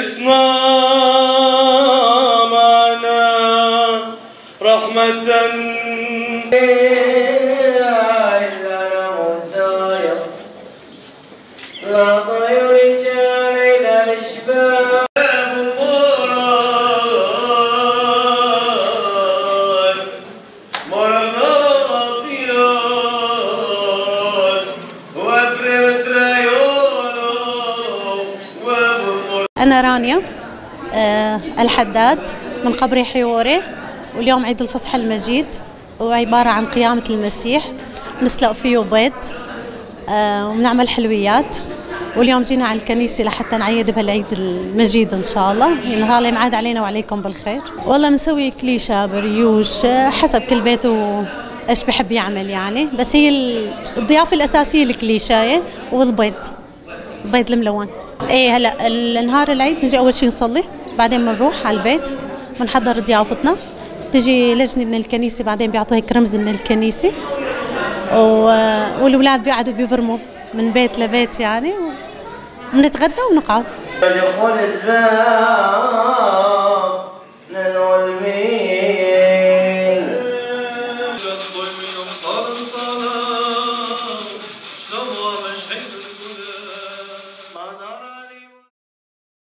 اصنع معنا رحمة. أنا رانيا الحداد من قبري حيوري، واليوم عيد الفصح المجيد، وعبارة عن قيامة المسيح، نسلق فيه بيض وبنعمل حلويات. واليوم جينا على الكنيسة لحتى نعيد بهالعيد المجيد إن شاء الله، يعني الله يمعاد علينا وعليكم بالخير. والله بنسوي كليشة بريوش حسب كل بيت وإيش بحب يعمل يعني، بس هي الضيافة الأساسية الكليشاية والبيض، البيض الملون. ايه هلا النهار العيد نجي اول شيء نصلي، بعدين بنروح على البيت بنحضر ضيافتنا، بتجي لجنة من الكنيسة، بعدين بيعطوا هيك رمز من الكنيسة، والاولاد بيقعدوا بيبرموا من بيت لبيت يعني، وبنتغدى ونقعد.